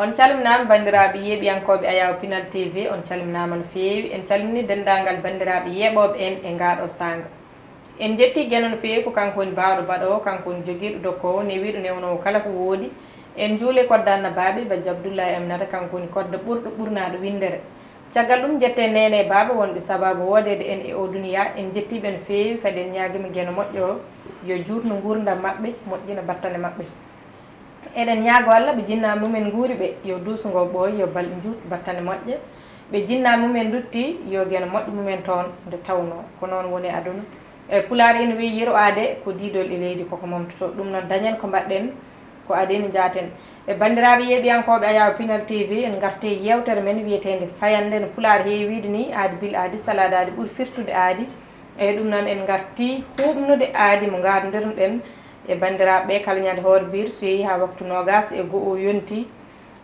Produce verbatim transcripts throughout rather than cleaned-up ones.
On calminaama, banndiraaɓe yeeɓiyankooɓe Ayaawo Pinal T V, on calminaama no feewi. En calmini denndaangal banndiraaɓe yeeɓooɓe en e ngaaɗo saanga. En njetti Geno no feewi, ko kanko woni baawɗo baɗoowo, kanko woni jogiiɗo dokkoowo, newiiɗo newnoowo kala ko woodi. En njuule kodda annabaaɓe, Bajjo Abdullahi Aminata, kanko woni kodda ɓurɗo ɓurnaaɗo winndere. Caggal ɗum, njette neene e baaba wonɓe sabaabu woodeede en e oo duniyaa. En njettii ɓe no feewi, kadi en ñaagima Geno moƴƴo o, yo juutnu nguurndam maɓɓe, moƴƴina battane maɓɓe. Eɗen ñaago Allah, ɓe jinnaɓe mumen nguuri ɓe, yo duusu ngo ɓooy, yo balɗe njuut, battane moƴƴe. Ɓe jinnaɓe mumen ndutti, yo Geno moƴƴo mumen toon nde tawnoo. Ko noon woni aduna. E Pulaar ina wiyi, yero aade ko diidol e leydi, koko momtotoo. Ɗum noon, dañen ko mbaɗɗen, ko aadi ne njaaten. E banndiraaɓe yeeɓiyankooɓe Ayaawo Pinal T V, en ngarti e yeewtere men wiyeteende Fayannde. No Pulaar heewi wiyde ni, aadi bil aadi, salaade aadi ɓuri firtude aadi. E ɗum noon, en ngarti huuɓnude aadi mo ngaarndirnoɗen e banndiraaɓe ɓe kala ñande hoore biir, so yehi haa waktu noogaas e go'o yonti.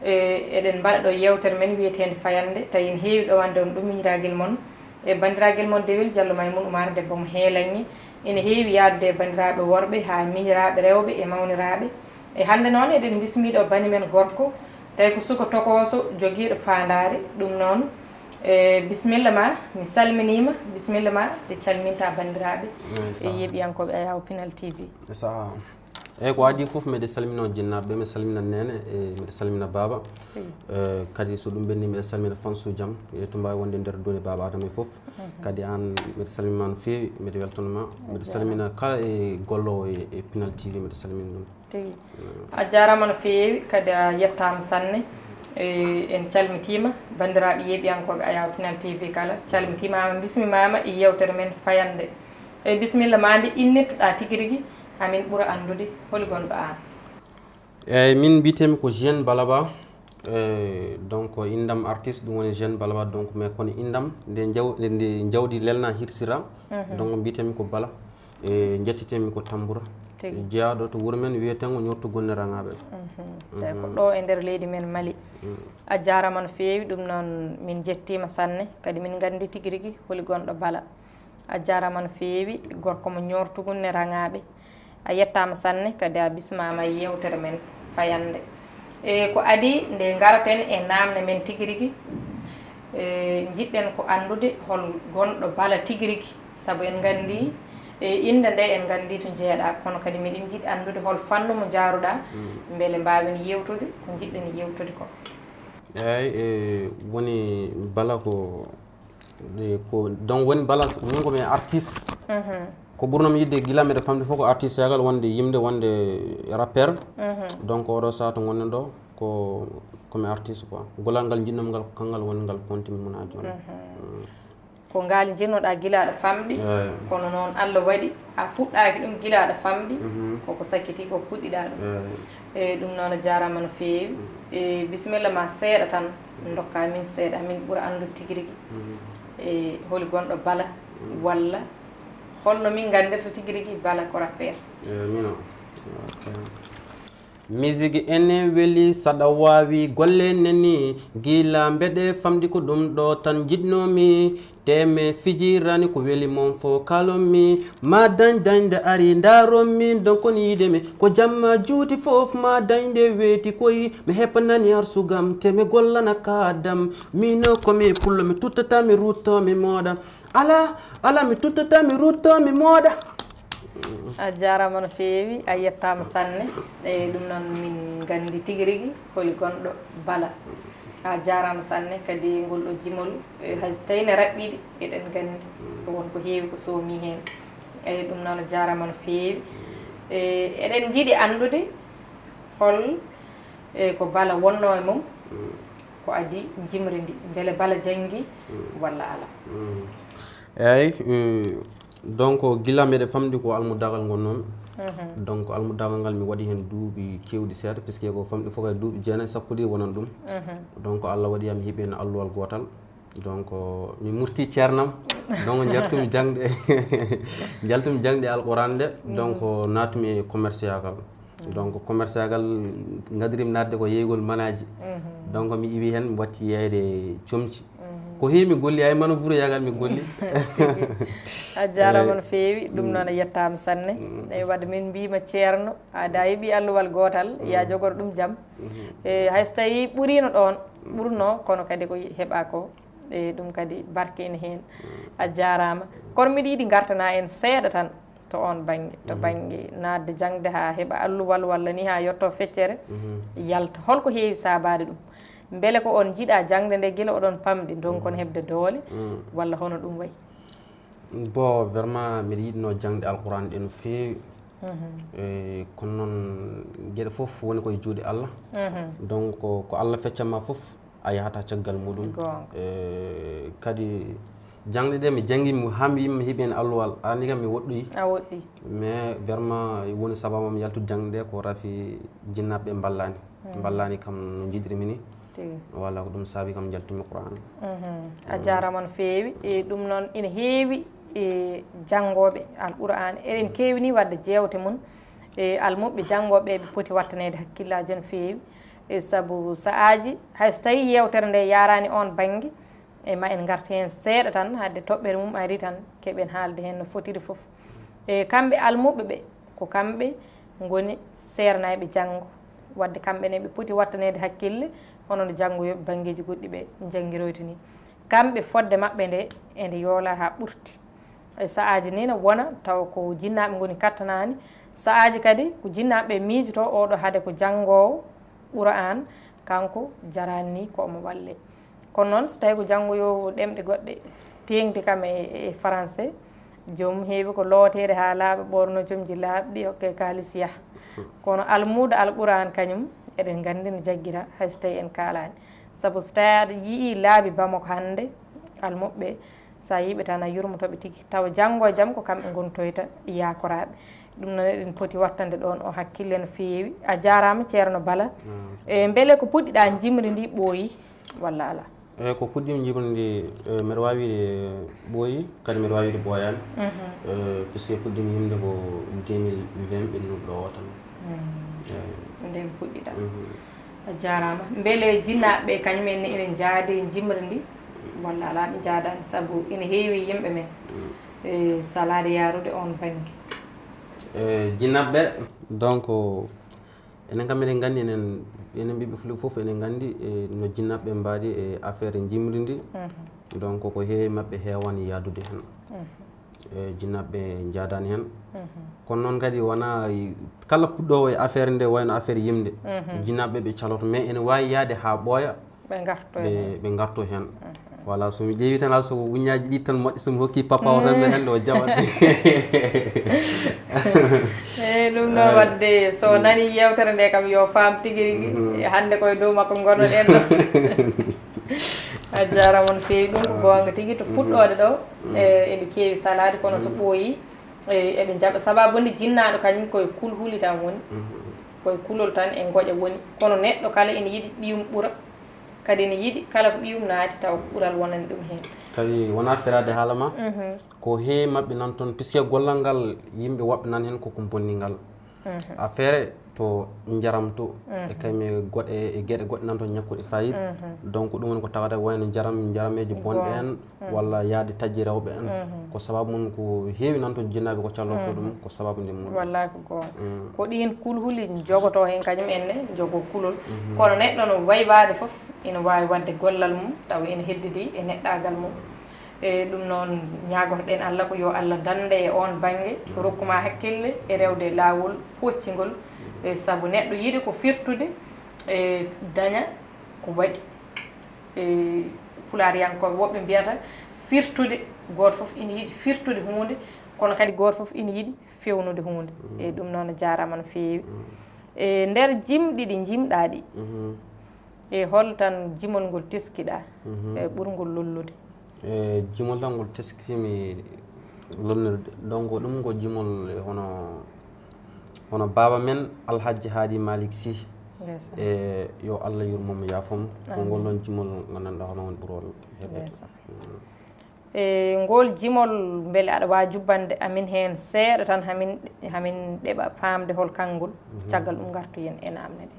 E, eɗen mbaɗa ɗo yeewtere men wiyeteende Fayannde, tawi ene heewi ɗowande on ɗum miñiraagel mon e banndiraagal mon Dewel Jallo Maymun Umar, debbo mo Heelaŋŋe. Ene heewi yaadude e banndiraaɓe worɓe haa miñiraaɓe rewɓe e mawniraaɓe. E hannde noon, eɗen mbismii ɗo bani men gorko, tawi ko suka tokooso jogiiɗo faandaare. Ɗum noon, e, bisimilla ma, mi salminiima, bisimilla ma, nde calminta banndiraaɓe e yeeɓiyankooɓe Ayaawo Pinal T V. Saha. Eeyi, ko adii fof, mbeɗa salmina jinnaaɓe ɓe, mbeɗa salmina neene, e mbeɗa salmina baaba. Tigi. E, kadi so ɗum ɓenni, mbeɗa salmina fansuuji am, e to mbaawi wonde nder duunde baaba Adama e fof. Mhm. Kadi aan, mbeɗa salmina ma no feewi, mbeɗa weltano ma. Mbeɗa salmina kala e golloowo e, e Pinal T V, mbeɗa salmina ɗum. Tigi. Mm. A jaaraama no feewi, kadi a yettaama sanne. E, en calmitiima, banndiraaɓe yeeɓiyankooɓe Ayaawo Pinal T V kala, calmitiimaama, mbismimaama e yeewtere men Fayannde. E, bisimilla ma, nde innirtoɗaa tigi rigi, amin ɓura anndude holi gonɗo aan. Eeyi, min mbiyetee-mi ko Jean Balaba. E, donc, inndam artiste, ɗum woni Jean Balaba, donc, mais kono inndam nde jaw-, nde, nde jawdi lelna hirsira, mhm, donc, mbiyetee-mi ko Bala. E, njettitee-mi ko Tambura. Tigi. Jeyaaɗo to wuro men wiyeteengo Ñortugol ne Raŋaaɓe. Mhm. Tawi ko, mhm, ɗo e nder leydi men Mali. Mm. A jaaraama no feewi, ɗum noon min njettiima sanne, kadi min nganndi tigi rigi holi gonɗo Bala. A jaaraama no feewi, gorko mo Ñortugol ne Raŋaaɓe. A yettaama sanne, kadi a bismaama e yeewtere men Fayannde. E, ko adii nde ngaraten e naamne men tigi rigi, e, njiɗɗen ko anndude hol gonɗo Bala tigi rigi, sabu en nganndi, e, innde nde en nganndi to jeeɗaa, kono kadi miɗen njiɗi anndude hol fannu mo njaaruɗaa, mm, mbele mbaawen yeewtude ko njiɗɗen yeewtude ko. Eeyi, e, woni Bala ko E, ko, donc, woni Bala, min ko mi artiste. Mhm. Ko ɓurnoo mi yiɗde gila mbeɗa famɗi fof ko artisteagal, wonde yimde, wonde rappeur. Mhm. Donc, oɗo saha to ngonɗen ɗo, ko, ko mi artiste quoi. Gollal ngal njiɗnoo-mi ngal, ko kanngal woni ngal pontimi mona jooni. Mhm. Mm. Ko ngal njiɗnoɗaa gila aɗa famɗi, eeyi, kono noon Allah waɗi a fuɗɗaaki ɗum gila aɗa famɗi, mhm, koko sakkiti ko puɗɗiɗaa ɗum. Eeyi. E, ɗum noon a jaaraama no feewi. Mm. E, bisimilla ma seeɗa tan, ndokkaa min seeɗa, min ɓura anndude tigi rigi. Mm. E, holi gonɗo Bala, mm, walla holno min nganndirta tigi rigi Bala ko rappeur? E, mino. Ok. Misigi ene weli, saɗa waawi golle neni, gila mbeɗe famɗi ko ɗum ɗo tan njiɗnoo-mi. Teme fijirani ko weli mon fof kalon-mi, ma dañ dañde ari ndaron min, donkon yiide mi, ko jamma juuti fof ma dañde weeti koyi, mi heppanani arsugam, teme gollana kaadam, mino ko mi pullo, mi tuttata, mi rutto, mi mooɗa, ala, ala, mi tuttata, mi rutto, mi mooɗa. A jaaraama no feewi, a yettaama sanne. E, ɗum noon min nganndi tigi rigi holi gonɗo Bala. A jaaraama sanne, kadi ngol ɗo jimol, e, hay so tawii ne raɓɓiɗi, eɗen nganndi ko won ko heewi ko soomi heen. E, ɗum noon a jaaraama no feewi. E, eɗen njiɗi anndude hol, e, ko Bala wonnoo e mum, ko adii jimri ndi, mbele Bala janngi walla alaa? Mm. Eeyi, mm, donc, gila mbeɗe famɗi ko almudaagal ngonnoon. Mhm. Donc, almudaagal ngal mi waɗi heen duuɓi keewɗi seeɗa, puisque ko famɗi fof kay duuɓi jeenayi, sappo ɗi wonan ɗum. Mhm. Donc, Allah waɗi mi heɓi heen alluwal gootal. Donc, mi murti ceernam. Donc, njaltumi jaŋde, njaltumi jaŋde Alquraan nde. Donc, mhm, naatumi e commerciagal. Mhm. Donc, commerciagal ngadirimi naatde ko yeeygol manaaji. Mhm. Donc, mi iwi heen, mi watti yeeyde comci. Mhm. Ko heewi mi golli, ay mano furo yagal mi golli. A jaaraama no feewi, ɗum noon a yettaama sanne. Eyi, wadde min mbiima ceerno, aada a heɓi alluwal gootal, ya jogor ɗum jam. E hay so tawii ɓuriino ɗoon, ɓurno, kono kadi ko heɓa ko, e ɗum kadi barke ene heen. A jaaraama. Kono miɗo yiɗi ngartana en seeɗa tan to oon bannge, to bannge naatde jaŋde haa heɓa alluwal walla ni haa yetto feccere, yalta. Holko heewi saabaade ɗum? Mbele ko on njiɗa jaŋde nde gila oɗon pamɗi, ndonkon heɓde doole, walla hono ɗum wayi? Bon, vraiment, miɗo yiɗno jaŋde Alquraan ɗe no feewi. E, kono noon, geɗe fof woni koye juuɗe Allah. Donc, ko, ko Allah feccama fof, a yahata caggal muɗum. Goonga. E, kadi, jaŋde ɗe mi janngi mo haa mi yimmi heɓi heen alluwal, arani kam mi woɗɗoyi. A woɗɗi. Mais vraiment, woni sababu am yaltude jaŋde ɗe ko rafi jinnaaɓe ɓe mballani. Mballani kam no njiɗirmi ni. Tigi. Walla ko ɗum saabi kam njaltumi Qur'an. A jaaraama no feewi. E, ɗum noon ina heewi, e, janngooɓe Alqur'aan. Eɗen keewi ni waɗde jeewte mum. E, almuɓɓe janngooɓe ɓe poti wattaneede hakkillaaji no feewi. E, sabu sa'aaji, hay so tawii yeewtere nde yaaraani oon bannge, e, ma en ngartu heen seeɗa tan, haade toɓɓere mum ari tan, keɓen haalde heen no fotiri fof. E, kamɓe almuɓɓe ɓe, ko kamɓe ngoni seernayɓe janngo. Waɗde kamɓe ne ɓe poti wattaneede hakkille, hono no janngoyooɓe banngeeji goɗɗi ɓe njanngiroyta ni. Kamɓe fodde maɓɓe nde, ende yoola haa ɓurti. E sa'aaji ni no wona tawa ko jinnaaɓe ngoni kattanaani, sa'aaji kadi ko jinnaaɓe ɓe miijotoo, oɗo haade ko janngoowo Qur'aan, kanko jaraani ni ko omo wallee. Kono noon, so tawii ko janngoyoowo ɗemɗe goɗɗe, teeŋti kam e, e français, joom heewi ko looteede haa laaɓa, ɓoorno comci laaɓɗi, hokke kaalis yaha. Kono almuudo Alqur'aan kañum, eɗen nganndi no jaggira, hay so tawii en kaalaani. Sabu so tawii aɗa yi'i laabi Bamako hannde, almuɓɓe, so a yi'i ɓe tan a yurmoto ɓe tigi. Tawa janngo e jam ko kamɓe ngontoyta yaakoraaɓe. Ɗum noon eɗen poti wattande ɗoon o hakkille no feewi. A jaaraama Ceerno Bala. E mbele ko puɗɗiɗaa njimri ndi ɓooyi walla alaa? Eyi, ko puɗɗiimi njimri ndi, e, mbeɗa waawi wiide ɓooyi, kadi mbeɗa waawi wiide ɓooyaani. E, puisque puɗɗiimi yimde ko deux mille vingt ɓennuɗo ɗo o tan. Eyi. Ndeen puɗɗiɗaa. A jaaraama. Mbele jinnaaɓe ɓe kañum en ne ina njaadi njimri ndi walla alaa, ɓe njaadaani? Sabu ina heewi yimɓe men, e, salaade yaarude oon bannge. E, jinnaaɓe ɓe, donc, enen kam eɗen nganndi, enen, enen ɓiɓɓe Fulɓe fof eɗen nganndi, e, no jinnaaɓe ɓe mbaadi e affaire njimri ndi. Donc, ko heewi maɓɓe heewaani yaadude heen. E, jinnaaɓe ɓe njaadaani heen. Kono noon kadi wonaa kala puɗɗoowo e affaire nde wayno affaire yimde, jinnaaɓe ɓe ɓe caloto, mais ene waawi yahde haa ɓooya, ɓe ngarto heen. Voilà, so mi ƴeewi tan, so ko wuññaaji ɗiɗi tan moƴƴi, so mi hokki papa o tan, mbeɗa anndi o jaɓat. Eyi, ɗum noon waɗde, so nani yeewtere nde kam, yo faam tigi rigi, e hannde koye dow makko ngonnoɗen ɗo. A jaaraama no feewi, ɗum ko goonga tigi. To fuɗɗoode ɗo, e, eɓe keewi salaade, kono so ɓooyi, e, eɓe njaɓa. Sababu nde jinnaaɗo kañum koye kulhuli tan woni, koye kulol tan e ngoƴa woni. Kono neɗɗo kala ene yiɗi ɓiyum ɓura, kadi ene yiɗi kala ko ɓiyum naati taw ko ɓural wonani ɗum heen. Kadi wonaa feraade haala ma, ko heewi maɓɓe nan toon, puisque gollal ngal yimɓe woɓɓe nan heen koko bonni ngal. Affaire to njaram to, e kayme goɗe, e geɗe goɗɗe nan to ñakkuɗe fayida. Donc ɗum woni ko tawata wayno njaram, njarameeji bonɗe en, walla yahde taƴde rewɓe en. Ko sababu mum ko heewi nan to jinnaaɓe ko callorto ɗum, ko sababu nde mum. Wallaahi ko goonga. Ko ɗiin kulhuli njogotoo heen kañum en ne, njogoo kulol. Kono neɗɗo no waywaade fof ina waawi waɗde gollal mum, tawa ina heddidi e neɗɗaagal mum. E ɗum noon, ñaagotoɗen Allah ko yo Allah dannde e oon bannge, rokku ma hakkille e rewde laawol pooccingol. E sabu neɗɗo yiɗi ko firtude, e daña ko waɗi. E pulaariyankooɓe woɓɓe mbiyata, firtude, gooto fof ina yiɗi firtude huunde, kono kadi gooto fof ina yiɗi fewnude huunde. E ɗum noon, a jaaraama no feewi. E nder jimɗi ɗi njimɗaa ɗi, e hol tan jimol ngol teskiɗaa, e ɓurngol lollude? E jimol tan ngol teskitiimi lolnirde. Donc ɗum ko jimol, e hono, hono baaba men Alhajji Haadi Malick Sy. Ndeysaan. E yo Allah yurmo mo, yaafo mo. Ko ngol ɗon jimol nganndanɗaa hono woni ɓurol heɓeede. Ndeysaan. E ngol jimol, mbele aɗa waawi jubbande amin heen seeɗa tan, hamin, hamin ɗeɓa faamde hol kanngol, caggal ɗum ngartoyen e naamne ɗe.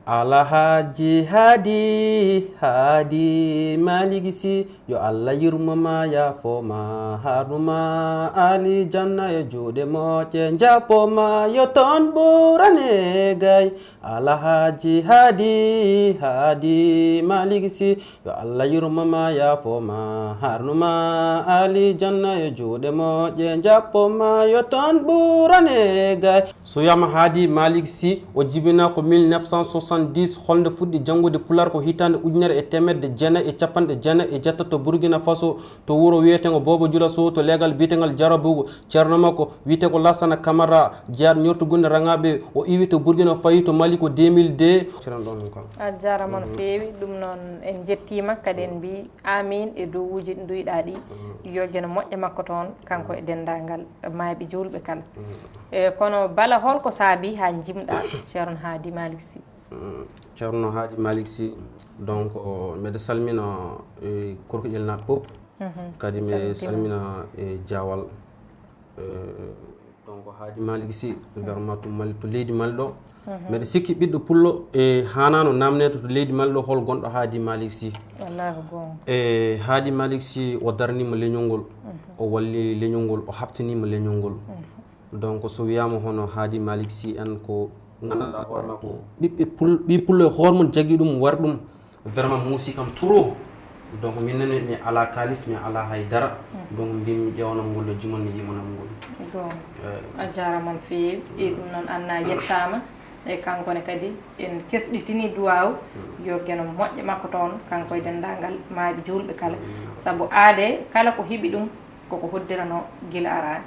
Alhaji Hadi, Hadi Malick Sy, yo Allah yurmo ma, yaafo ma, harnu ma alijanna e juuɗe moƴƴe, jappo ma yo toon ɓurane gay. Alhaji Hadi, Hadi Malick Sy, yo Allah yurmo ma, yaafo ma, harnu ma alijanna e juuɗe moƴƴe, jappo ma yo toon ɓurane gay. So wiyama Hadi Malick Sy, o jibina ko mille neuf cent soixante-dix. Holnde fuɗɗi janngude Pulaar? Ko hitaande ujunere e teemedde jeenayi e capanɗe jeenayi e jeetati to Burkina Faso, to wuro wiyetengo Bobo Dioulasso, to leegal biyetengal Diarabougou. Ceerno makko wiyete ko Lassana Camara, jeyaɗo ñortugol raŋaaɓe. O iwi to Burkina, o fayi to Mali ko deux mille deux. Ceerno ɗon ko. A jarama no feewi. Ɗum noon en njettiima, kadi en mbi amin e duwuuji ɗi nduyɗaa ɗi. Yo geno moƴƴa makko toon, kanko e denndaangal maaɓe juulɓe kala. E kono bala holko saabi haa njimɗa Ceerno Hadi Malick Sy? Mm, Ceerno Hadi Malick Sy, donc, o, mbeɗa salmina, e, Korkoƴel naaɓe fof. Kadi mbeɗa salmina, e, Jaawal. E, donc, Hadi Malick Sy, vraiment to Mali, to leydi Mali ɗo. Mbeɗa sikki ɓiɗɗo pullo, e, haanano namneede to leydi Mali ɗo hol gonɗo Hadi Malick Sy. Allahu goonga. E, Hadi Malick Sy, o darnima leñol ngol, o walli leñol ngol, o haɓtinima leñol ngol. Donc, so wiyama hono Hadi Malick Sy en, ko ganduɗa hoore makko, ɓiɓɓe pul-, ɓi pullo e hoore mum jaggi ɗum, wari ɗum, vraiment muusi kam trop. Donc, min nene mi ala kalis, mi ala hay dara. Donc, mbimi ƴewanam ngol ɗo jimol, mi yimanam ngol. Goonga. Eyi. A jarama no feewi. E ɗum noon, Anna yettama. E kanko ne kadi, en kesɗitini duwaaw, yo geno moƴƴa makko toon, kanko e denndaangal maaɓe juulɓe kala. Sabu aade kala ko heɓi ɗum, koko hoddirano gila araani.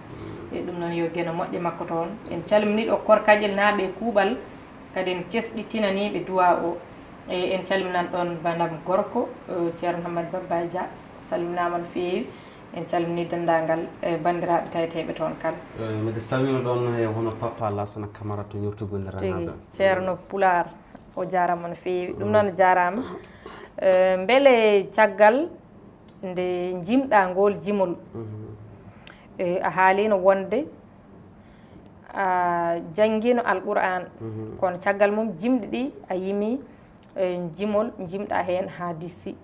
E ɗum noon, yo geno moƴƴa makko toon. En calmini ɗo Korkaƴel naaɓe e kuuɓal, kadi en kesɗitinaniiɓe duwaaw o. E en calminan ɗoon banam gorko, eh, Ceerno Hammat Babba Dia, salminaama no feewi. En calminii denndaangal, eh, banndiraaɓe taweteeɓe toon kala. Eh, mbeɗa salmina ɗoon e hono Papa Lassana Camara to ñortugol nde Tigi, Ranaaɓe. Ceerno Pulaar, o jaaraama no feewi. Ɗum noon jaaraama. Eh, mbele caggal nde njimɗaa ngool jimol, eh, a haaliino wonde a janngiino Alquraan, kono caggal mum jimɗi ɗi a yimi, e, jimol, jimɗa heen haa dissi.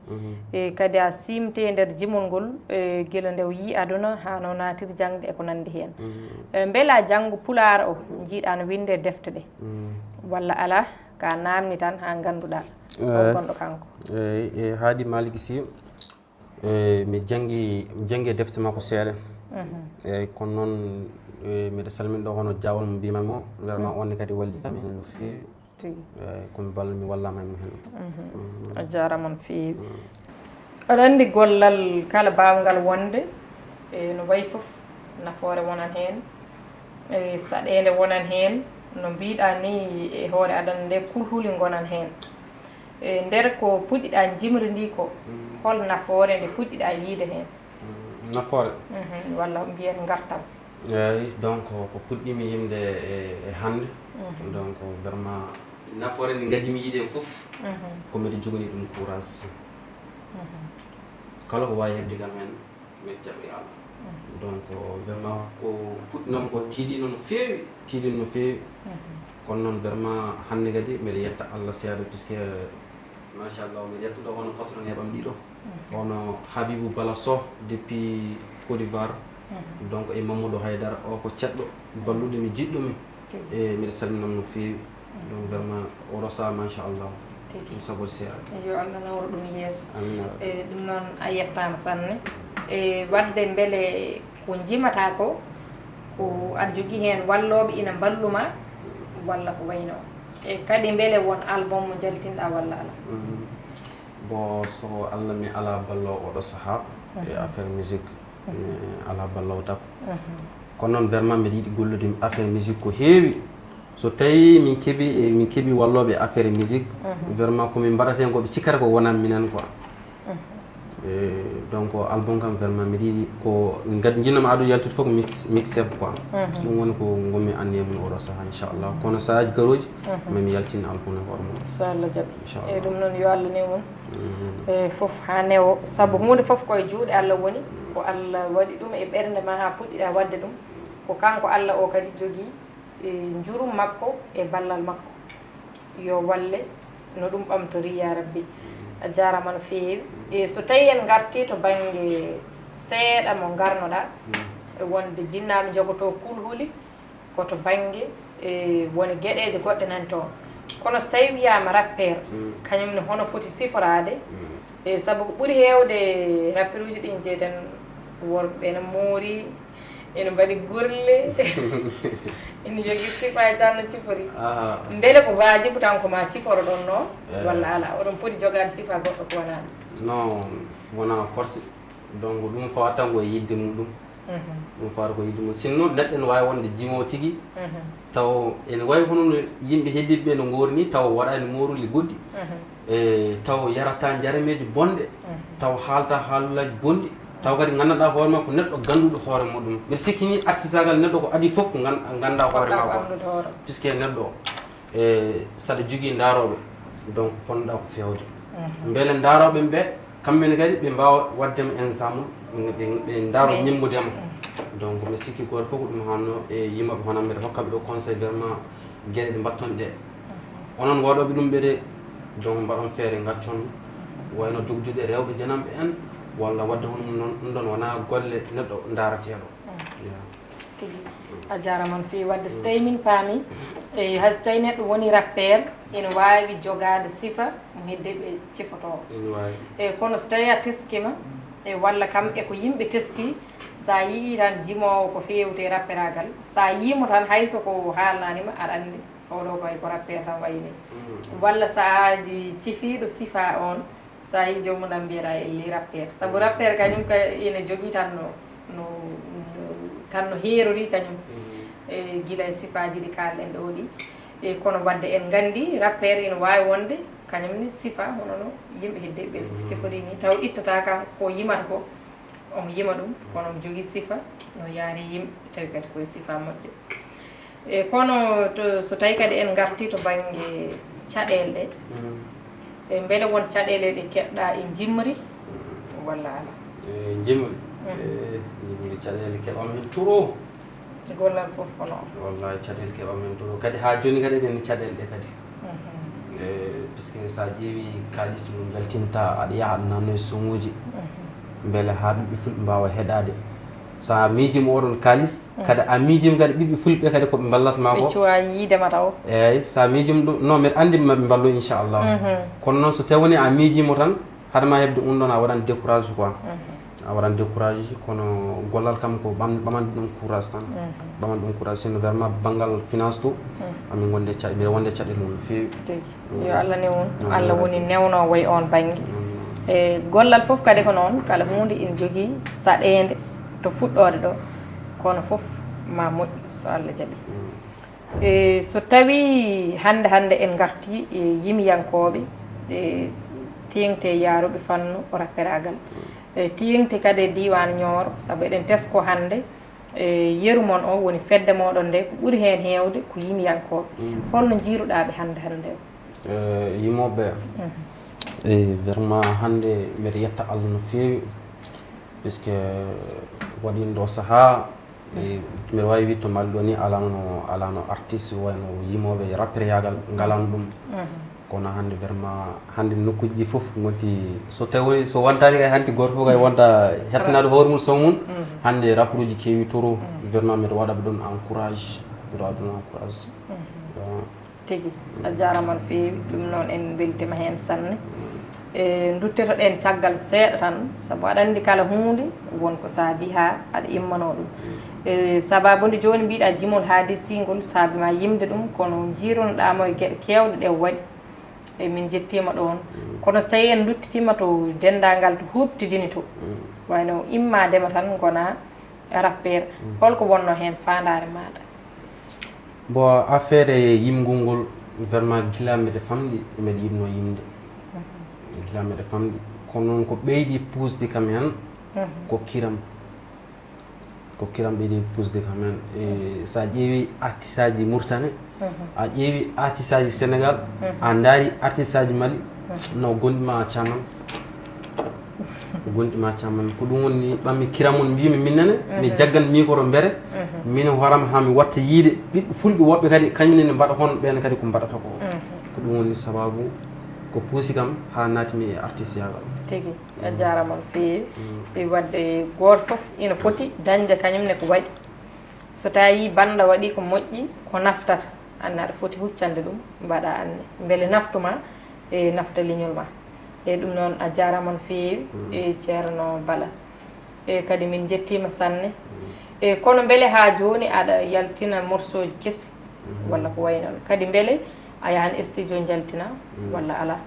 E, kadi a siimte nder jimol ngol, e, gila nde o yii aduna, haa no naatir jaŋde e ko nanndi heen. E, mbela janngo Pulaar o, njiiɗa no winnde e defte ɗe? Walla alaa, ka naamni tan haa ngannduɗa hol gonɗo kanko? Eey, e, Haadi Malick Sy, e, mi janngi, mi janngi e defte makko seeɗa. Eey, kono noon, e, mbiɗa salmina ɗo hono Jaawal mo mbiymi mo, vraiment on ne kadi walli kam heen no feewi. Tigi. Eey, ko mi ball-, mi wallaama e mum heen. A jaaraama no feewi. Aɗa anndi gollal kala baawngal wonde, e, no wayi fof, nafoore wonan heen, e, saɗeende wonan heen, no mbiɗa ni e hoore adana nde, kulhuli ngonan heen. E, nder ko puɗɗiɗa jimri ndi ko, hol nafoore nde puɗɗiɗa yiide heen? Nafoore? Mhm, walla mbiyen ngartam. Eey, donc ko puɗɗimi yimde e, e hannde. Donc vraiment nafoore nde ngadimi yiide heen fof, ko mbiɗa jogani ɗum courage. Kala ko waawi heɓde kam heen, mbiɗa jaɓi Allah. Donc vraiment ko puɗɗinam ko tiiɗino no feewi, tiiɗino no feewi. Kono noon vraiment hannde kadi mbiɗa yetta Allah seeɗa, puisque machallah, mbiɗa yetta ɗo hono patron eɓam ɗiɗo. Hono Habibou Bala Soh depuis Côte d'Ivoire. Donc e Mamadou Haydara, o ko ceɗɗo balluɗo mi, jiɗɗo mi. E mbiɗa salminamo no feewi. Donc vraiment oɗo saha machallah. Tigi. Ɗum sabu seeɗa. Yo Allah nawru ɗum yeeso. Amiin ya Rabbi. E ɗum noon a yettaama sanne. E wadde mbele ko njimata ko, ko aɗa jogii heen wallooɓe ina mballuma walla ko wayi noon? E kadi mbele won album mo jaltinɗa walla alaa? Bon, so Allah mi alaa balloowo oɗo sahaa e affaire musique, mi alaa balloowo taf. Kono noon vraiment mbiɗa yiɗi gollude affaire musique ko heewi. So tawi min keɓi, min keɓi wallooɓe affaire musique, vraiment ko min mbaɗata heen ko ɓe cikkata ko wonaa minen quoi. E, donc album kam vraiment mbiɗa yiɗi ko ngad-, jinnoma ado yaltude fof ko mix, mixtape quoi. Ɗum woni ko ngonmi anniya mum oɗo sahaa inchallah. Kono sahaaji garooji, mami yaltin album e hoore mum. Inchallah jaɓi. Inchallah. E ɗum noon yo Allah new mum. E fof haa newo, sabu huunde fof ko e juuɗe Allah woni, ko Allah waɗi ɗum e ɓernde ma haa puɗɗiɗa waɗde ɗum, ko kanko Allah o kadi jogii, e, njurum makko e ballal makko. Yo walle, No ɗum ɓamtori, ya Rabbi. A jaaraama no feewi. E so tawii en ngartii to bannge seeɗa mo ngarnoɗaa, e wonde jinnaaɓe njogotoo kulhuli, ko to bannge, e woni geɗeeje goɗɗe nan toon. Kono so tawii wiyaama rappeur, kañum ne hono foti siforaade? E sabu ko ɓuri heewde rappeuruuji ɗin jeeten, worɓe ene moori, ene mbaɗi golle, ene njogii sifaaji tan no cifori. Mbele ko waajibu tan ko ma ciforo ɗon noon, walla alaa? Oɗon poti jogaade sifaa goɗɗo ko wonaa ɗum? Non, wonaa force. Donc, ɗum fawata tan ko e yiɗde muɗum. Ɗum fawata ko e yiɗde muɗum. Sinno, neɗɗo ene waawi wonde jimoowo tigi, taw ene wayi hono no yimɓe heddiiɓe ɓe no ngoori ni, taw waɗaani mooruli goɗɗi, e taw yarata njarameeji bonɗe, taw haalta haalullaaji bonɗi, taw kadi nganndanɗaa hoore maa ko neɗɗo gannduɗo hoore muɗum. Mbiɗa sikki ni artisagal neɗɗo ko adii fof ko ngan-, nganndaa hoore maa ko. Puisque neɗɗo o, e saɗa jogii ndaarooɓe, donc ponnoɗaa ko feewde. Mbele ndaarooɓe ɓe, kamɓe ne kadi ɓe mbaawa waɗde ma ensemble, ɓe, ɓe, ɓe ndaaro ñemmude ma. Donc, mi sikki gooto fof ko ɗum hanno e yimɓe hono mbeɗa hokkaɓe ɗo conseil vraiment geɗe ɗe mbatton ɗe. Onon waɗooɓe ɗum ɓe de, donc mbaɗon feere ngaccon wayno dogdude rewɓe jananɓe en, walla waɗde hono mum noon, ɗum ɗon wonaa golle neɗɗo ndaarateeɗo. Ya. Tigi. A jaaraama no feewi. Waɗde so tawii min paami, e hay so tawii neɗɗo woni rappeur, ene waawi jogaade sifa mo heddiiɓe cifotoo. Ene waawi. E kono so tawii a teskiima, e walla kam e ko yimɓe teskii, so a yiyii tan jimoowo ko feewti e rapperagal, so a yii mo tan hay so ko haalnaani ma, aɗa anndi oɗo ko hay ko rappeur tan wayi ni. Walla so a ji-, cifiiɗo sifaa oon, so a yii joomum tan mbiyataa elli rappeur. Sabu rappeur kañum ka ene jogii tan no, no, no, tan no heerori kañum. E gila e sifaaji ɗi kaalɗen ɗo ɗi. E kono waɗde en nganndi rappeur ene waawi wonde kañum ne sifa hono no yimɓe heddiiɓe ɓe fof cifori ni, taw ittataa kan ko yimata ko, omo yima ɗum, kono omo jogii sifa no yaari yimɓe, tawi kadi koye sifa moƴƴo. E kono to, so tawii kadi en ngartii to bannge caɗeele ɗe, e mbele won caɗeele ɗe keɓɗaa e njimri walla alaa? E njimri? E njimri caɗeele keɓam heen trop. Gollal fof ko noon. Wallahi, caɗeele keɓam heen trop. Kadi haa jooni kadi eɗen e caɗeele ɗe kadi. E, puisque so a ƴeewi kaalis no njaltinta, aɗa yaha aɗa nanno e soŋooji. Mbele haa ɓiɓɓe fulɓe mbaawa heɗaade. So a miijiima oɗon kaalis, kadi a miijiima kadi ɓiɓɓe fulɓe kadi ko ɓe mballat ma ko. Ɓe cuwa yiide ma taw. Eeyi, so a miijiima ɗum, non, mbeɗa anndi maɓe mballo inchallah. Kono noon so tawii woni a miijiima tan, hade ma heɓde ɗum ɗon a waɗan décourage quoi. A waɗan décourage, kono gollal kam ko ɓam-, ɓamande ɗum courage tan. Ɓamande ɗum courage, sinno vraiment banngal finance to, amin wonde caɗ-, mbiɗa wonde caɗeele mum no feewi. Tigi. Yo Allah newndu. Amin. Allah woni newnoowo e oon bannge. E gollal fof kadi ko noon, kala huunde ina jogii saɗeende to fuɗɗoode ɗo, kono fof ma moƴƴu so Allah jaɓi. E so tawii hannde, hannde en ngartii e yimiyankooɓe, e teeŋti e yaaruɓe fannu rapperagal, e teeŋti kadi e diiwaan Nioro, sabu eɗen tesko hannde, e yeru mon o woni fedde mooɗon nde, ko ɓuri heen heewde ko yimiyankooɓe. Holno njiiruɗaa ɓe hannde, hannde o? E yimooɓe, e vraiment hannde mbeɗa yetta Allah no feewi, puisque waɗi ɗo sahaa, e, mbeɗa waawi wiide to Mali ɗo ni, alaano, alaano artiste wayno yimooɓe rappeur yaagal, ngalaano ɗum. Kono hannde vraiment, hannde nokkuuji ɗi fof ngonti, so tawi woni, so wontaani kay hannde gooto fof kay wonta hettanaade hoore mum, son mum. Hannde rappeuruuji keewi trop, vraiment mbeɗa waɗa ɓe ɗon encourage, mbeɗa waɗa ɗum encourage. Tigi, a jaaraama no feewi. Ɗum noon en mbeltiima heen sanne. E, nduttetoɗen caggal seeɗa tan, sabu aɗa anndi kala huunde won ko saabi haa aɗa immanoo ɗum. E, sabaabu nde jooni mbiɗa jimol haadisingol saabi ma yimde ɗum, kono njiirunoɗaa mo e geɗe keewɗe ɗe waɗi. E, min njettiima ɗoon. Kono so tawii en nduttitiima to denndaangal to huuɓtidini to, wayno immaade ma tan ngona rappeur. Holko wonnoo heen faandaare maaɗa? Bon, affaire e yimgol ngol, vraiment, gila mbeɗa famɗi, mbeɗa yiɗno yimde. Gila mbeɗa famɗi. Kono noon ko ɓeydi puusde kam heen, ko kiram. Ko kiram ɓeydi puusde kam heen. E, so a ƴeewi artisaaji Mauritanie, a ƴeewi artisaaji Sénégal, a ndaari artisaaji Mali, no gonɗi ma camman. Gonɗi ma camman. Ko ɗum woni ɓammi kiram on, mbimi min nene, mi jaggan micro mbere, min hooram haa mi watta yiide ɓiɓɓe fulɓe woɓɓe kadi, kañum nene mbaɗa hono ɓeen kadi ko mbaɗata ko. Ko ɗum woni sababu Ko puusi kam haa naatmi e artisteyaagal. Tigi, a jaaraama no feewi. E waɗde gooto fof ina foti dañde kañum ne ko waɗi. So tawii bannda waɗii ko moƴƴi, ko naftata, aan ne aɗa foti huccande ɗum, mbaɗa aan ne. Mbele naftu ma e nafta leñol ma. Eeyi, ɗum noon a jaaraama no feewi, e Ceerno Bala. E kadi min njettiima sanne. E kono mbele haa jooni aɗa yaltina morsooji kesi walla ko wayi noon? Kadi mbele a yahan studio njaltina walla alaa?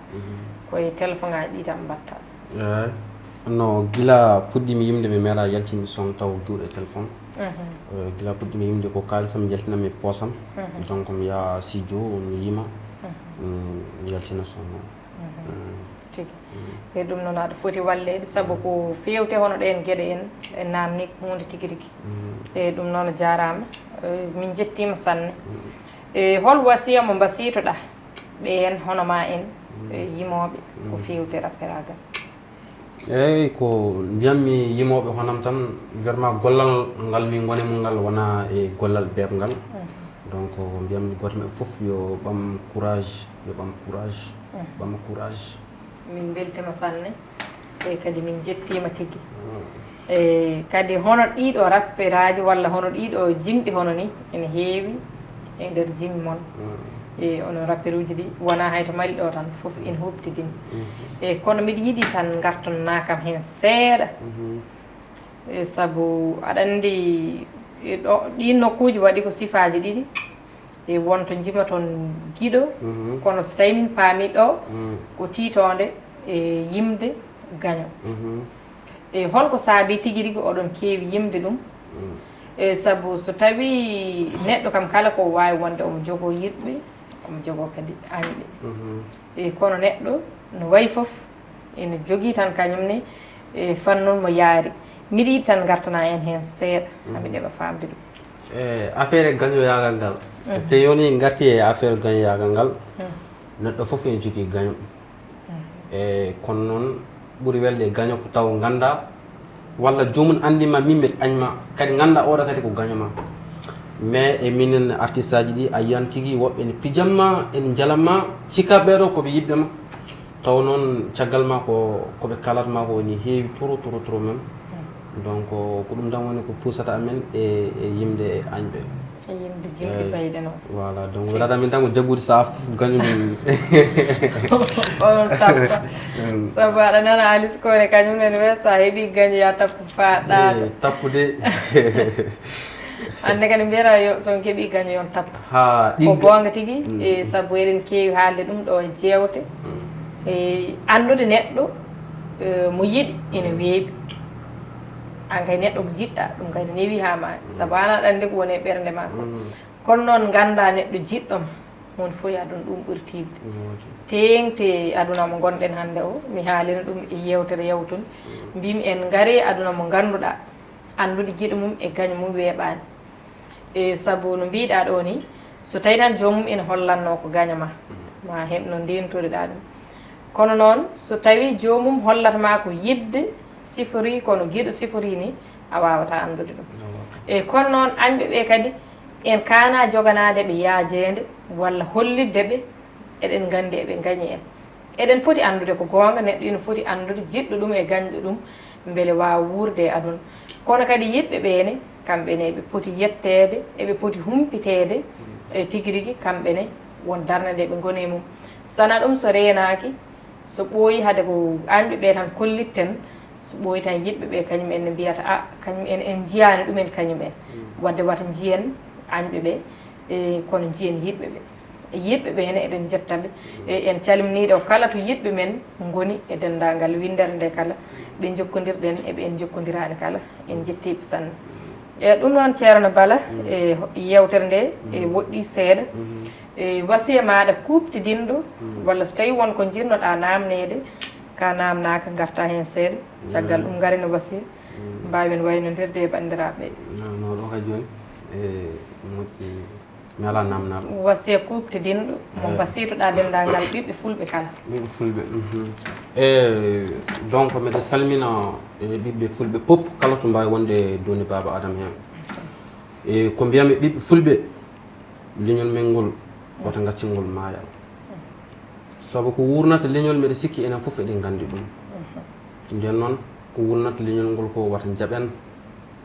Ko e telefoŋaaji ɗi tan mbaɗta? Eey. No gila puɗɗiimi yimde mi meeɗaa yaltinde son taw juuɗe téléphone. Eh, gila puɗɗiimi yimde ko kaalisam njaltinammi poosam. Donc mi yaha studio mi yima, mi yaltina son noon. Tigi. E ɗum noon aɗa foti walleede sabu ko feewte hono ɗeen geɗe en e naamni ko huunde tigi rigi. E ɗum noon a jaaraama. E min njettiima sanne. E hol wasiya mo mbasiytoɗaa ɓeen hono maa en, e yimooɓe ko feewte rapperaagal? Eeyi, ko mbiyammi yimooɓe honam tan, vraiment gollal ngal min ngoni mum ngal wonaa e gollal beeɓngal. Donc mbiyammi gooto maɓɓe fof yo ɓam courage, yo ɓam courage, ɓam courage. Min mbeltiima sanne, e kadi min njettiima tigi. E kadi hono ɗiiɗo rapperaaji walla hono ɗiiɗo jimɗi hono ni ene heewi e nder jimmi mon. E onon rapperuuji ɗi wonaa hay to Mali ɗo tan, fof ene huuɓtidini. E kono miɗo yiɗi tan ngartonnaa kam heen seeɗa. E sabu aɗa anndi e ɗo, ɗiin nokkuuji waɗi ko sifaaji ɗiɗi. E won to njima toon giɗo, kono so tawii min paamii ɗo ko tiitoonde e yimde gaño. E holko saabii tigi rigi oɗon keewi yimde ɗum? E sabu so tawii neɗɗo kam kala ko waawi wonde omo jogoo yiɗɓe, omo jogoo kadi añɓe. E kono neɗɗo no wayi fof ene jogii tan kañum ne e fannu mo yaari. Miɗo yiɗi tan ngartanaa en heen seeɗa, haa mi ɗeɓa faamde ɗum. E affaire gañoyaagal ngal, so tawii woni ngarti e affaire gañoyaagal ngal, neɗɗo fof ene jogii gaño. E kono noon ɓuri welde e gaño ko taw nganndaa walla joomum anndii ma min mbeɗa añ ma, kadi nganndaa oɗo kadi ko gaño ma. Mais e minen artistaaji ɗi a yiyan tigi woɓɓe ene pijan ma, ene njalan ma, cikka ɓeeɗo ko ɓe yiɗɓe ma. Taw noon caggal ma ko ko ɓe kalata ma ko ene heewi trop trop trop même. Donc ko ɗum tan woni ko puusata amen e e yimde e añɓe. E yimde jimɗi bayɗe noon. Voilà, donc rada min tan ko jaggude saha fof gaño min. Onon tappa. Sabu aɗa nana Alice Kone kañum nene wiyata sa heɓi gaño ya tappu faɗɗaade. Tappude. Hannde kadi mbiyata yo so on keɓi gaño yon tappa. Ha ɗigga. Ko goonga tigi, e sabu eɗen keewi haalde ɗum ɗo e jeewte. E anndude neɗɗo e mo yiɗi ene weeɓi. An kay neɗɗo mo jiɗɗa ɗum kay ne newi ha maayi. Sabu an aɗa anndi ko woni e ɓernde ma ko. Kono noon ngannda neɗɗo jiɗɗo ma, huunde fof e aduna ɗum ɓuri tiiɗde. Teeŋti e aduna mo ngonɗen hannde o, mi haalino ɗum e yeewtere yawtunde, mbimi en ngari e aduna mo ngannduɗaa, anndude jiɗo mum e gaño mum weeɓaani. E sabu no mbiiɗaa ɗoo nii, so tawii tan joomum ene hollatnoo ko gaño ma, ma heɓ no ndeentori-ɗaa ɗum. Kono noon, so tawii joomum hollata ma ko yiɗde sifori, kono giɗo sifori nii, a waawataa anndude ɗum. E kono noon, añɓe ɓee kadi, en kaanaa joganaade ɓe yaajeende walla hollitde ɓe eɗen nganndi eɓe ngañi en. Eɗen poti anndude ko goonga, neɗɗo ina foti anndude jiɗɗo ɗum e gañɗo ɗum, mbele waawa wuurde e aduna. Kono kadi yiɗɓe ɓee ne, kamɓe ne eɓe poti yetteede, eɓe poti humpiteede e tigi rigi kamɓe ne won darnde nde ɓe ngoni e mum. Sana ɗum so reenaaki, so ɓooyi hade ko añɓe ɓee tan kollitten, so ɓooyi tan yiɗɓe ɓee kañum en ne mbiyata a kañum en en njiyaani ɗumen kañum en. Wadde wata njiyen añɓe ɓee, e kono njiyen yiɗɓe ɓee. Yiɗɓe ɓee ne eɗen njetta ɓe. E en calminiiɗo kala to yiɗɓe men ngoni e denndaangal winndere nde kala, ɓe njokkondirɗen e ɓe en njokkondiraani kala, en njettii ɓe sanne. E ɗum noon Ceerno Bala, e yeewtere nde e woɗɗii seeɗa. E wasiya maaɗa kuuɓtidinɗo, walla so tawii won ko njiɗnoɗaa naamneede, ka naamnaaka ngartaa heen seeɗa, caggal ɗum ngaren e wasiya, mbaawen waynondirde e banndiraaɓe ɓee. No ɗo kay jooni, e moƴƴi. Mi alaa naamnaal. Wasiya kuuɓtidinɗo mo mbasiytoɗaa denndaangal ɓiɓɓe fulɓe kala. Ɓiɓɓe fulɓe. E donc mbeɗa salmina e ɓiɓɓe fulɓe pop kala to mbaawi wonde e Dooni Baaba Adama heen. E ko mbiyami ɓiɓɓe fulɓe, leñol men ngol wota ngaccin ngol maaya. Sabu ko wurnata leñol, mbeɗa sikki enen fof eɗen nganndi ɗum. Nden noon, ko wurnata leñol ngol ko wata njaɓen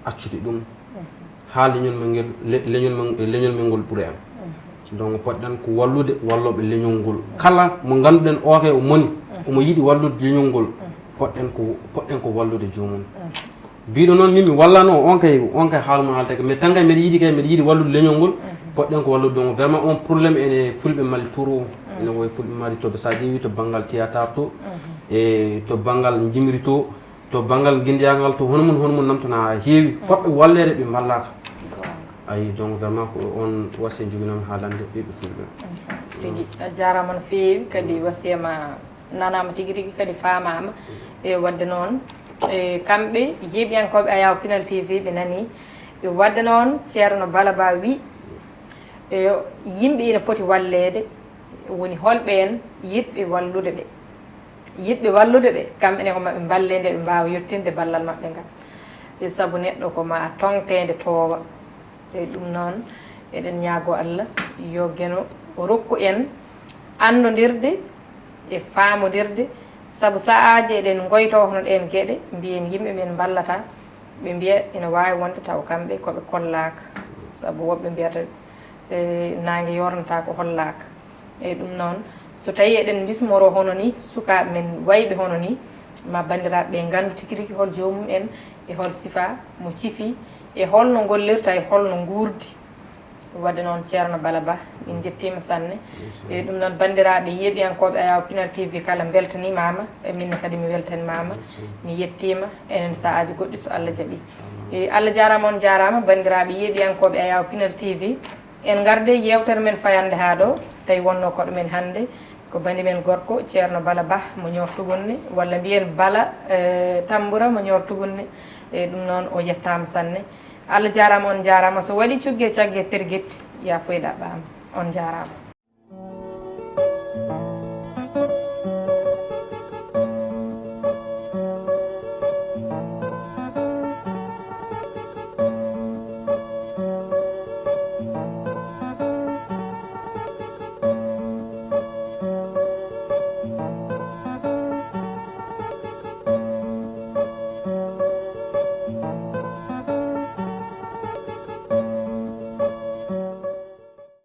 accude ɗum haa leñol men ngel, le-, leñol men, leñol men ngol ɓura en. Donc, poɗɗen ko wallude wallooɓe leñol ngol. Kala mo ngannduɗen o kay o moni, omo yiɗi wallude leñol ngol, poɗɗen ko, poɗɗen ko wallude joomum. Biɗo noon, min mi wallano on kay, on kay haalmo haalta kay, mais tan kay mbeɗa yiɗi kay, mbeɗa yiɗi wallude leñol ngol. Poɗɗen ko wallude ɗum. Vraiment, on problème ene Fulɓe Mali turu. Ene woye Fulɓe Mali to, ɓe sa ƴeewi to banngal théâtre to, e to banngal njimri to, to banngal ngindiyaagal to, hono mum, hono mum namtana heewi. Fotɓe walleede ɓe mballaaka. Ayi, donc vraiment ko on wasiya joginami haalande ɓiɓɓe Fulɓe. Tigi, a jaaraama no feewi, kadi wasiya ma nanaama tigi rigi, kadi faamaama. E wadde noon, e kamɓe yeeɓiyankooɓe Ayaw Pinal T V ɓe nani. E wadde noon, Ceerno Bala Ba wi, e yimɓe ina poti walleede, woni holɓe en yiɗɓe wallude ɓe? Yiɗɓe wallude ɓe, kamɓe ne ko maɓe mballe nde ɓe mbaawa yettinde ballal maɓɓe ngal. E sabu neɗɗo ko ma toŋteende toowa. E ɗum noon, eɗen ñaago Allah yo Geno rokku en anndondirde e faamondirde, sabu sa'aaji eɗen ngoyto hono ɗeen geɗe, mbiyen yimɓe men mballata, ɓe mbiya ina waawi wonde taw kamɓe ko ɓe kollaaka, sabu woɓɓe mbiyata, e, naange yoornata ko hollaaka. Eyi, ɗum noon, so tawii eɗen mbismoroo hono nii sukaaɓe men wayɓe hono nii, ma banndiraaɓe ɓe nganndu tigi rigi hol joomum en, e hol sifaa mo cifi, e hol no ngollirta, e hol no nguurdi. Wadde noon, Ceerno Bala Ba, min njettiima sanne. Eyi, ɗum noon, banndiraaɓe yeeɓiyankooɓe Ayaw Pinal T V kala mbeltaniimaama, e min kadi mi weltanimaama, mi yettiima, enen sa'aaji goɗɗi so Allah jaɓii. Eyi, Allah jaaraama, on jaaraama, banndiraaɓe yeeɓiyankooɓe Ayaw Pinal T V. En ngarde yeewtere men fayande haa ɗo, tawi wonno koɗo men hannde ko bani men gorko Ceerno Bala Bah mo Ñoor Tugunni, walla mbiyen Bala, eh, Tambura mo Ñoor Tugunni. E ɗum noon, o yettaama sanne. Allah jaaraama, on jaaraama. So waɗi cugge cagge pergit, yaa foy ɗaɓɓaama. On jaaraama.